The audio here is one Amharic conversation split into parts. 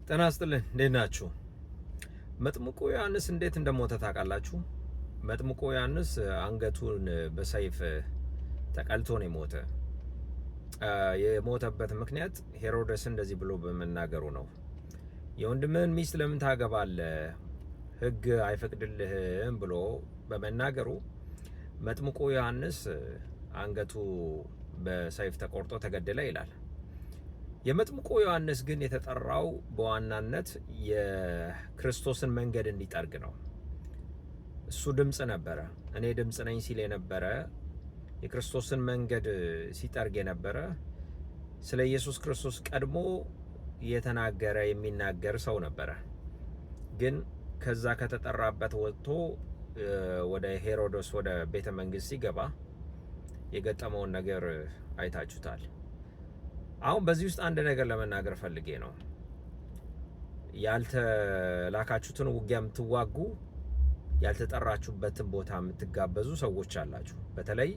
ጤና ይስጥልን፣ እንዴት ናችሁ? መጥምቁ ዮሐንስ እንዴት እንደሞተ ታውቃላችሁ? መጥምቁ ዮሐንስ አንገቱን በሰይፍ ተቀልቶ ነው የሞተ። የሞተበት ምክንያት ሄሮደስ እንደዚህ ብሎ በመናገሩ ነው። የወንድምህን ሚስት ለምን ታገባለህ? ሕግ አይፈቅድልህም ብሎ በመናገሩ መጥምቁ ዮሐንስ አንገቱ በሰይፍ ተቆርጦ ተገደለ ይላል። የመጥምቁ ዮሐንስ ግን የተጠራው በዋናነት የክርስቶስን መንገድ እንዲጠርግ ነው። እሱ ድምፅ ነበረ። እኔ ድምፅ ነኝ ሲል የነበረ፣ የክርስቶስን መንገድ ሲጠርግ የነበረ፣ ስለ ኢየሱስ ክርስቶስ ቀድሞ የተናገረ፣ የሚናገር ሰው ነበረ። ግን ከዛ ከተጠራበት ወጥቶ ወደ ሄሮዶስ ወደ ቤተ መንግስት ሲገባ የገጠመውን ነገር አይታችሁታል። አሁን በዚህ ውስጥ አንድ ነገር ለመናገር ፈልጌ ነው። ያልተላካችሁትን ውጊያ የምትዋጉ፣ ያልተጠራችሁበትን ቦታ የምትጋበዙ ሰዎች አላችሁ። በተለይ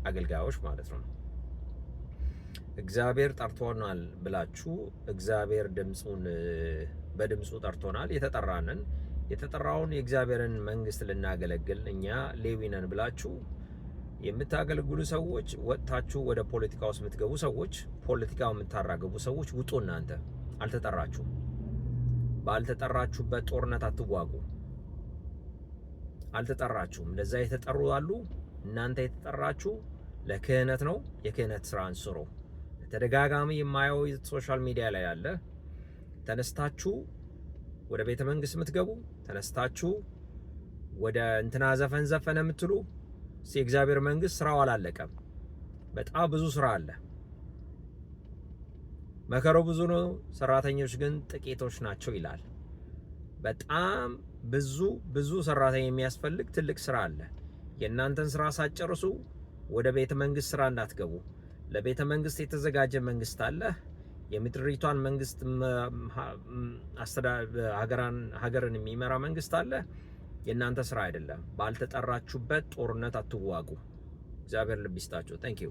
አገልጋዮች ማለት ነው። እግዚአብሔር ጠርቶናል ብላችሁ፣ እግዚአብሔር ድምፁን በድምፁ ጠርቶናል፣ የተጠራንን የተጠራውን የእግዚአብሔርን መንግስት ልናገለግል እኛ ሌዊ ነን ብላችሁ የምታገለግሉ ሰዎች፣ ወጥታችሁ ወደ ፖለቲካ ውስጥ የምትገቡ ሰዎች፣ ፖለቲካ የምታራግቡ ሰዎች ውጡ። እናንተ አልተጠራችሁም። ባልተጠራችሁበት ጦርነት አትዋጉ። አልተጠራችሁም። ለዛ የተጠሩ አሉ። እናንተ የተጠራችሁ ለክህነት ነው። የክህነት ስራን ስሩ። ተደጋጋሚ የማየው social media ላይ ያለ፣ ተነስታችሁ ወደ ቤተ መንግስት የምትገቡ፣ ተነስታችሁ ወደ እንትና ዘፈን ዘፈነ የምትሉ፣ የእግዚአብሔር መንግስት ስራው አላለቀም። በጣም ብዙ ስራ አለ። መከሩ ብዙ ነው፣ ሰራተኞች ግን ጥቂቶች ናቸው ይላል። በጣም ብዙ ብዙ ሰራተኛ የሚያስፈልግ ትልቅ ስራ አለ። የእናንተን ስራ ሳትጨርሱ ወደ ቤተ መንግስት ስራ እንዳትገቡ። ለቤተ መንግስት የተዘጋጀ መንግስት አለ። የምድሪቷን መንግስት፣ ሀገርን የሚመራ መንግስት አለ። የእናንተ ስራ አይደለም። ባልተጠራችሁበት ጦርነት አትዋጉ። እግዚአብሔር ልብ ይስጣችሁ። Thank you.